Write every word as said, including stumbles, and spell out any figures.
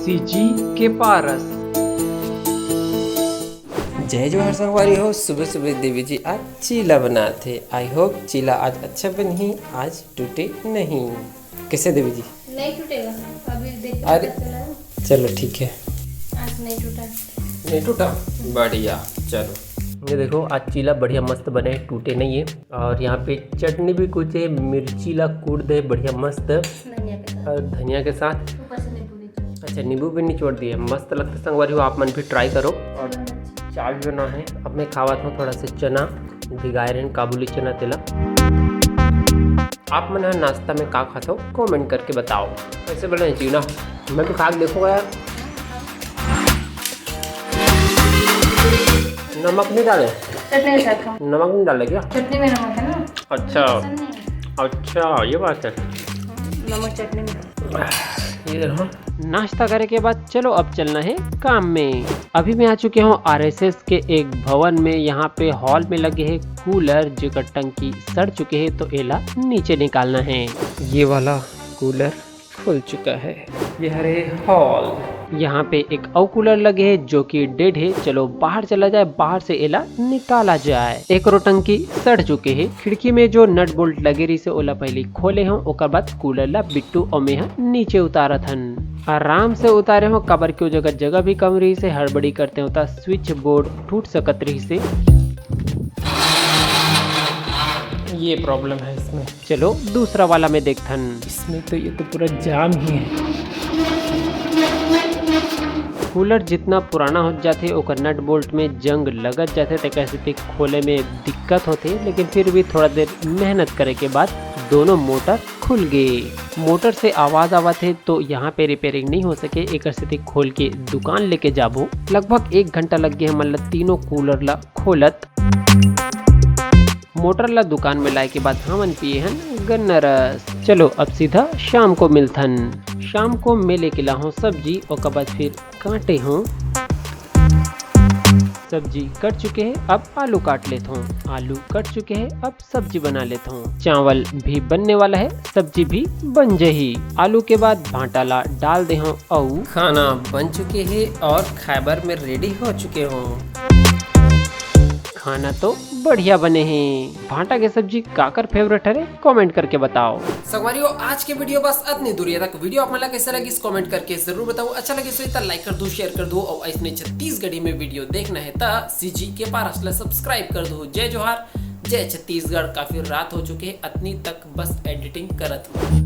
CG के पारस। जय जोहार संगवारी हो। सुबह सुबह देवी जी आज चीला बनात हे। I hope चीला आज अच्छा बनही, आज टूटे नहीं। कैसे देवी जी? नहीं टूटेगा, अभी देख के अरे। पता चला ना। चलो ठीक है। आज नहीं टूटा। नहीं टूटा? बढ़िया। चलो, ये देखो आज चीला बढ़िया मस्त बने, टूटे नहीं है। और यहाँ पे चटनी भी कुछ है, मिर्ची ला कूट दे बढ़िया मस्त, धनिया के साथ, और धनिया के साथ। ऊपर से नींबू निचोड़। अच्छा, नींबू भी निचोड़ दिए, मस्त लगता संगवारी हो, आप मन भी ट्राई करो। और चाट जो ना है, अब मैं खावत हूँ थोड़ा सा चना भिगाए रहन, काबुली चना तेला। आप मन ह नाश्ता में का खाथो, कमेंट करके बताओ। कैसे बने हैं चीला? मैं भी खा के देखूंगा यार। नमक नहीं डाले? चटनी के साथ खाओ। नमक नहीं डाले क्या? चटनी में नमक है ना? अच्छा, ऐसा नहीं है। अच्छा, ये बात है। नमक चटनी में। ये देखो, नाश्ता करे के बाद चलो अब चलना है काम में। अभी मैं आ चुके हूँ आरएसएस के एक भवन में। यहाँ पे हॉल में लगे है कूलर, जेकर टंकी सड़ चुके है, तो एला नीचे निकालना है। ये वाला कूलर खुल चुका है। ये हरे हॉल। यहाँ पे एक अउ कूलर लगे है जो कि डेड है। चलो बाहर चला जाए, बाहर से एला निकाला जाए। एकरो टंकी सड़ चुके है। खिड़की में जो नट बोल्ट लगे रहिसे ओला पहले खोले हूँ, ओकर बाद कूलर ला बिट्टू अउ मेहा नीचे उतारत हन। आराम से उतारे हूँ, काबर के ओ जगह जगह भी कम रहिसे, हड़बड़ी करते हूँ त स्विच बोर्ड टूट सकत रहिसे। ये प्रॉब्लम है इसमें। चलो दूसरा वाला में देखथन। इसमें तो ये तो पूरा जाम ही है। कूलर जितना पुराना हो जाथे, ओकर नट बोल्ट में जंग लगत जाथे, तेकर सेती खोले में दिक्कत होथे, लेकिन फिर भी थोड़ा देर मेहनत करे के बाद दोनों मोटर खुल गए। मोटर से आवाज आवत हे, तो यहाँ पे रिपेयरिंग नहीं हो सके, एकर सेती खोल के दुकान लेके जाबो। लगभग एक घंटा लग गए हमन ला तीनों कूलर ला खोलत। मोटर ला दुकान में लाए के बाद हमन पिए हन गन्ना रस। चलो अब सीधा शाम को मिलथन। शाम को मैं लेके ला हूँ सब्जी, ओकर बाद फिर काटे हूँ। सब्जी कट चुके हैं, अब आलू काट लेत हूँ। आलू कट चुके हैं, अब सब्जी बना लेत हूँ। चावल भी बनने वाला है, सब्जी भी बन जही। आलू के बाद भांटा ला डाल दे हूँ अउ खाना बन चुके हैं और खाए बर में रेडी हो चुके हूँ। खाना तो बढ़िया बने हे। भांटा के सब्जी काकर फेवरेट हरे, कमेंट करके बताओ। संगवारी हो, आज के वीडियो बस अतनी दूर तक। वीडियो आप मन ला कैसे लगिस, कमेंट करके जरूर बताओ। अच्छा लगिस होही त लाइक कर दो, शेयर कर दो, और ऐसने छत्तीसगढ़ी में वीडियो देखना है त सीजी के पारस ला सब्सक्राइब कर दो। जय जोहार, जय छत्तीसगढ़। काफी रात हो चुके हैं, अतनी तक बस एडिटिंग करत हूँ।